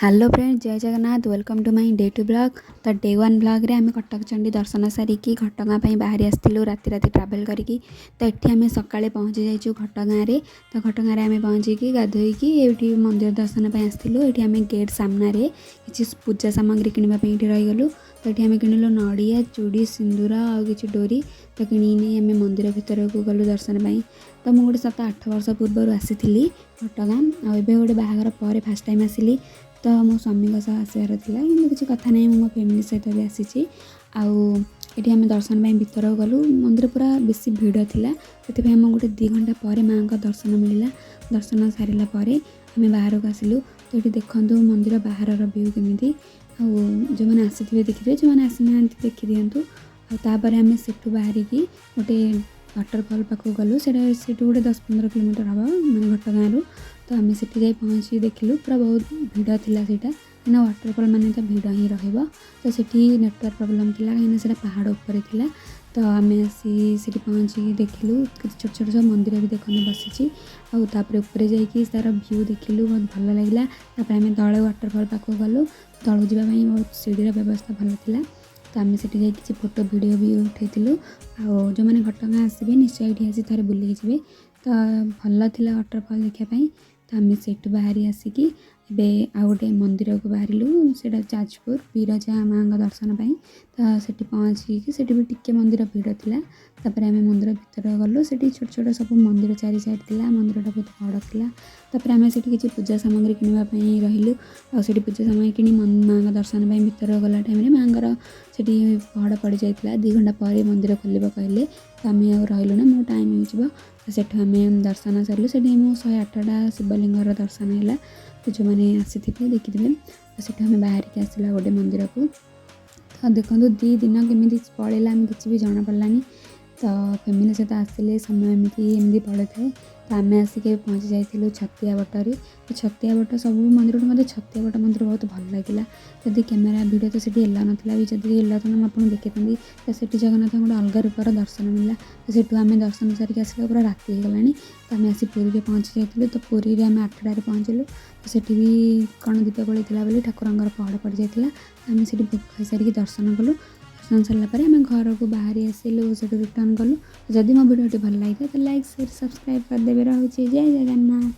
Hello friend, ଜୟ Jagannath. Welcome to my day two vlog. ତ day one ବ୍ଲଗ୍ରେ ଆମେ କଟକ ଚଣ୍ଡୀ ଦର୍ଶନ ସାରିକି ଘଟଗାଁ ପାଇଁ ବାହାରି ଆସିଥିଲୁ ରାତି ରାତି ଟ୍ରାଭେଲ୍ କରିକି। ତ ଏଠି ଆମେ ସକାଳେ ପହଞ୍ଚି ଯାଇଛୁ ଘଟଗାଁରେ। ତ ଘଟଗାଁରେ ଆମେ ପହଞ୍ଚିକି ଗାଧୋଇକି ଏଇଠି ମନ୍ଦିର ଦର୍ଶନ ପାଇଁ ଆସିଥିଲୁ। ଏଇଠି ଆମେ ଗେଟ୍ ସାମ୍ନାରେ କିଛି ପୂଜା ସାମଗ୍ରୀ କିଣିବା ପାଇଁ ଏଇଠି ରହିଗଲୁ। ତ ଏଠି ଆମେ କିଣିଲୁ ନଡ଼ିଆ, ଚୁଡ଼ି, ସିନ୍ଦୁର ଆଉ କିଛି ଡୋରି। ତ କିଣିକି ନେଇ ଆମେ ମନ୍ଦିର ଭିତରକୁ ଗଲୁ ଦର୍ଶନ ପାଇଁ। ତ ମୁଁ ଗୋଟେ 7-8 ବର୍ଷ ପୂର୍ବରୁ ଆସିଥିଲି ଘଟଗାଁ ଆଉ ଏବେ ଗୋଟେ ବାହାଘର ପରେ ଫାର୍ଷ୍ଟ ଟାଇମ୍ ଆସିଲି। ତ ମୋ ସ୍ୱାମୀଙ୍କ ସହ ଆସିବାର ଥିଲା, କିନ୍ତୁ କିଛି କଥା ନାହିଁ, ମୁଁ ମୋ ଫ୍ୟାମିଲି ସହିତ ବି ଆସିଛି। ଆଉ ଏଠି ଆମେ ଦର୍ଶନ ପାଇଁ ଭିତରକୁ ଗଲୁ। ମନ୍ଦିର ପୁରା ବେଶୀ ଭିଡ଼ ଥିଲା, ସେଥିପାଇଁ ଆମକୁ ଗୋଟେ 2 ଘଣ୍ଟା ପରେ ମାଆଙ୍କ ଦର୍ଶନ ମିଳିଲା। ଦର୍ଶନ ସାରିଲା ପରେ ଆମେ ବାହାରକୁ ଆସିଲୁ। ତ ଏଠି ଦେଖନ୍ତୁ ମନ୍ଦିର ବାହାରର ଭ୍ୟୁ କେମିତି। ଆଉ ଯେଉଁମାନେ ଆସିଥିବେ ଦେଖିଥିବେ, ଯେଉଁମାନେ ଆସିନାହାନ୍ତି ଦେଖିଦିଅନ୍ତୁ। ଆଉ ତାପରେ ଆମେ ସେଠୁ ବାହାରିକି ଗୋଟେ ୱାଟରଫଲ୍ ପାଖକୁ ଗଲୁ। ସେଇଟା ସେଠୁ ଗୋଟେ 10-15 କିଲୋମିଟର ହେବ, ମାନେ ଘଟଗାଁରୁ। ତ ଆମେ ସେଠି ଯାଇ ପହଞ୍ଚି ଦେଖିଲୁ, ପୁରା ବହୁତ ଭିଡ଼ ଥିଲା ସେଇଟା, କାହିଁକିନା ୱାଟରଫଲ୍ ମାନେ ତ ଭିଡ଼ ହିଁ ରହିବ। ତ ସେଠି ନେଟୱାର୍କ ପ୍ରୋବ୍ଲେମ୍ ଥିଲା, କାହିଁକିନା ସେଇଟା ପାହାଡ଼ ଉପରେ ଥିଲା। ତ ଆମେ ଆସି ସେଠି ପହଞ୍ଚିକି ଦେଖିଲୁ, କିଛି ଛୋଟ ଛୋଟ ସବୁ ମନ୍ଦିର ବି ଦେଖନ୍ତୁ ବସିଛି। ଆଉ ତାପରେ ଉପରେ ଯାଇକି ତା'ର ଭ୍ୟୁ ଦେଖିଲୁ, ବହୁତ ଭଲ ଲାଗିଲା। ତାପରେ ଆମେ ତଳେ ୱାଟରଫଲ୍ ପାଖକୁ ଗଲୁ। ତଳକୁ ଯିବା ପାଇଁ ବହୁତ ସିଡ଼ିର ବ୍ୟବସ୍ଥା ଭଲ ଥିଲା। ତ ଆମେ ସେଠି ଯାଇ କିଛି ଫଟୋ ଭିଡ଼ିଓ ବି ଉଠାଇଥିଲୁ। ଆଉ ଯେଉଁମାନେ ଘଟଗାଁ ଆସିବେ, ନିଶ୍ଚୟ ଏଇଠି ଆସି ଥରେ ବୁଲିକି ଯିବେ। ତ ଭଲ ଥିଲା ୱାଟରଫଲ୍ ଦେଖିବା ପାଇଁ। ତ ଆମେ ସେଇଠୁ ବାହାରି ଆସିକି ଏବେ ଆଉ ଗୋଟେ ମନ୍ଦିରକୁ ବାହାରିଲୁ। ସେଇଟା ଯାଜପୁର ବିରଜା ମାଆଙ୍କ ଦର୍ଶନ ପାଇଁ। ତ ସେଠି ପହଞ୍ଚିକି ସେଠି ବି ଟିକେ ମନ୍ଦିର ଭିଡ଼ ଥିଲା। ତାପରେ ଆମେ ମନ୍ଦିର ଭିତରେ ଗଲୁ। ସେଠି ଛୋଟ ଛୋଟ ସବୁ ମନ୍ଦିର ଚାରି ସାଇଡ଼୍ ଥିଲା। ମନ୍ଦିରଟା ବହୁତ ବଡ଼ ଥିଲା। ତାପରେ ଆମେ ସେଠି କିଛି ପୂଜା ସାମଗ୍ରୀ କିଣିବା ପାଇଁ ରହିଲୁ। ଆଉ ସେଠି ପୂଜା ସାମଗ୍ରୀ କିଣି ମାଆଙ୍କ ଦର୍ଶନ ପାଇଁ ଭିତରେ ଗଲା ଟାଇମ୍ରେ ମାଆଙ୍କର ସେଠି ପହଡ଼ ପଡ଼ିଯାଇଥିଲା। 2 ଘଣ୍ଟା ପରେ ମନ୍ଦିର ଖୋଲିବ କହିଲେ। ତ ଆମେ ଆଉ ରହିଲୁ ନା, ମୁଁ ଟାଇମ୍ ହେଇଯିବ। ତ ସେଠୁ ଆମେ ଦର୍ଶନ ସାରିଲୁ। ସେଠି ମୁଁ 108ଟା ଶିବଲିଙ୍ଗର ଦର୍ଶନ ହେଲା। ତ ଯେଉଁମାନେ ଆସିଥିବେ ଦେଖିଥିବେ। ତ ସେଠୁ ଆମେ ବାହାରିକି ଆସିଲୁ ଆଉ ଗୋଟେ ମନ୍ଦିରକୁ। ତ ଦେଖନ୍ତୁ, 2 ଦିନ କେମିତି ପଳେଇଲା, ଆମେ କିଛି ବି ଜଣାପଡ଼ିଲାନି। ତ ଫ୍ୟାମିଲି ସହିତ ଆସିଲେ ସମୟ ଏମିତି ଏମିତି ପଳେଇଥାଏ। ତ ଆମେ ଆସିକି ପହଞ୍ଚି ଯାଇଥିଲୁ ଛତିଆ ବଟରେ। ତ ଛତିଆ ବଟ, ସବୁ ମନ୍ଦିରଠୁ ମୋତେ ଛତିଆ ବଟ ମନ୍ଦିର ବହୁତ ଭଲ ଲାଗିଲା। ଯଦି କ୍ୟାମେରା ଭିଡ଼ିଓ ତ ସେଠି ଏଲାଉ ନଥିଲା ବି, ଯଦି ଏଲାଉ ଥାନ୍ତା ମୁଁ ଆପଣଙ୍କୁ ଦେଖେଇଥାନ୍ତି। ତ ସେଠି ଜଗନ୍ନାଥଙ୍କ ଗୋଟେ ଅଲଗା ରୂପର ଦର୍ଶନ ମିଳିଲା। ତ ସେଠୁ ଆମେ ଦର୍ଶନ ସାରିକି ଆସିଲା ପୁରା ରାତି ହେଇଗଲାଣି। ତ ଆମେ ଆସି ପୁରୀରେ ପହଞ୍ଚି ଯାଇଥିଲୁ। ତ ପୁରୀରେ ଆମେ 8ଟାରେ ପହଞ୍ଚିଲୁ। ତ ସେଠି ବି କ'ଣ ଦୀପାବଳି ଥିଲା ବୋଲି ଠାକୁରଙ୍କର ପହଡ଼ ପଡ଼ିଯାଇଥିଲା। ତ ଆମେ ସେଠି ଭୋଗ ଖାଇସାରିକି ଦର୍ଶନ କଲୁ। ଦର୍ଶନ ସାରିଲା ପରେ ଆମେ ଘରକୁ ବାହାରି ଆସିଲୁ, ସେଠୁ ରିଟର୍ନ କଲୁ। ଯଦି ମୋ ଭିଡ଼ିଓଟି ଭଲ ଲାଗିଥାଏ, ତ ଲାଇକ୍, ସେୟାର, ସବସ୍କ୍ରାଇବ୍ କରିଦେବେ। ରହୁଛି, ଜୟ ଜଗନ୍ନାଥ।